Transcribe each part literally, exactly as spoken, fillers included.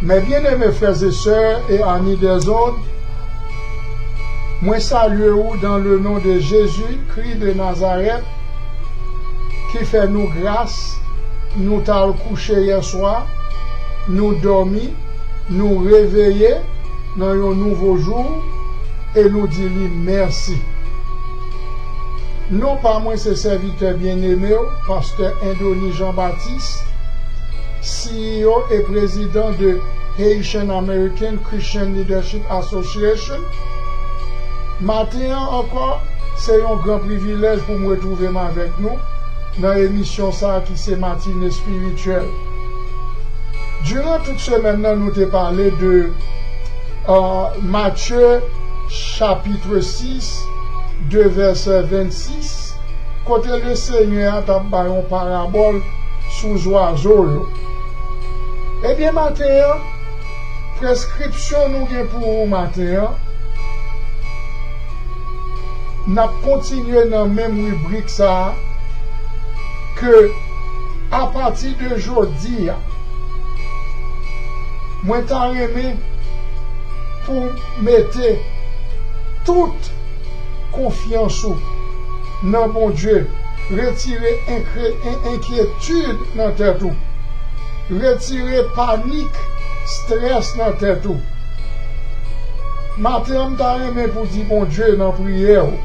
Mes bien-aimés frères et sœurs et amis des ondes, mwen salye ou dans le nom de Jésus-Christ de Nazareth, ki fè nou gras, nou t al kouche yè swa, nou dòmi, nou reveye nan yon nouvo jou, e nou di li mèsi. Non pa mwen se sèvitè byeneme w, pastè Endony Jean Baptiste, C E O e prezidan de Haitian American Christian Leadership Association. Maten an ankò, se yon gran privilèj pou m retwouve m avèk nou nan emisyon sa a ki se Matin Espirityèl. Diran tout semèn nan, nou te pale de, euh, Matye chapit sis, de vèsè vennsis, kote Lesenyè a t ap bay yon parabòl sou zwazo yo. Ebyen, maten an, preskripsyon nou gen pou ou maten an, n ap kontinye nan menm ribrik sa a, ke apati de jodi a, mwen ta renmen pou mete tout konfyans ou nan Bondye, retire enkre-, en-, enkyetid nan tèt ou, retire panik, strès nan tèt ou. Maten an, m ta renmen pou di Bondye nan priyè w.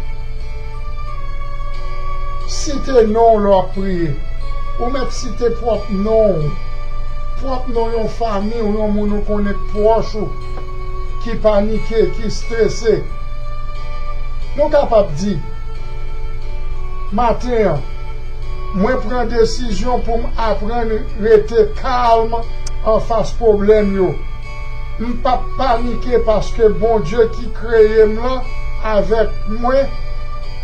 Site non w lè w ap priye. Ou mèt site pwòp non w. Pwòp non yon fanmi w, yon moun ou konnen k pwòch ou, ki panike, ki strese. Nou kapab di, maten an, mwen pran desizyon pou m aprann rete kalm anfas pwoblèm yo. M p ap panike paske Bondye ki kreye m lan avèk mwen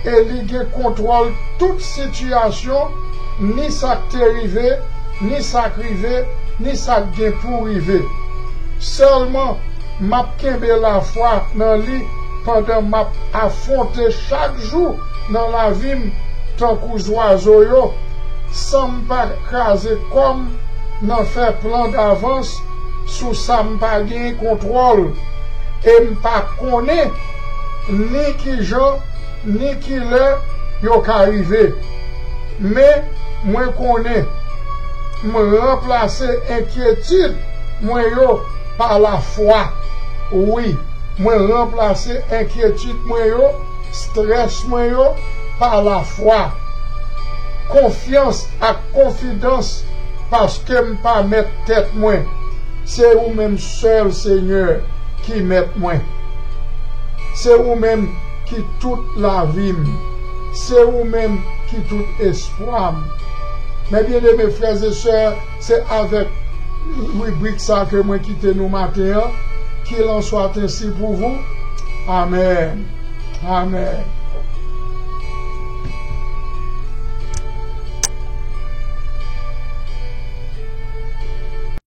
e li gen kontwòl tout sitiyasyon, ni sa k te rive, ni sa k rive, ni sa k gen pou rive. Sèlman, m ap kenbe lafwa nan li pandan m ap afwonte chak jou nan lavi m tankou zwazo yo, san m pa kraze kò m nan fè plan davans sou sa m pa gen kontwòl e m pa konnen ni kijan ni kilè yo ka rive. Men, mwen konnen m ranplase enkyetid mwen yo pa lafwa. Wi, mwen ranplase enkyetid mwen yo, strès mwen yo, pa lafwa, konfyans ak konfidans, paske m pa mèt tèt mwen. Se ou menm sèl, Senyè, ki mèt mwen. Se ou menm ki tout lavi m. Se ou menm ki tout espwa m. Mes bien-aimés frères et sœurs, se avèk ribrik sa ke mwen kite nou maten an. Qu'il en soit ainsi pour vous. Amèn. Amèn.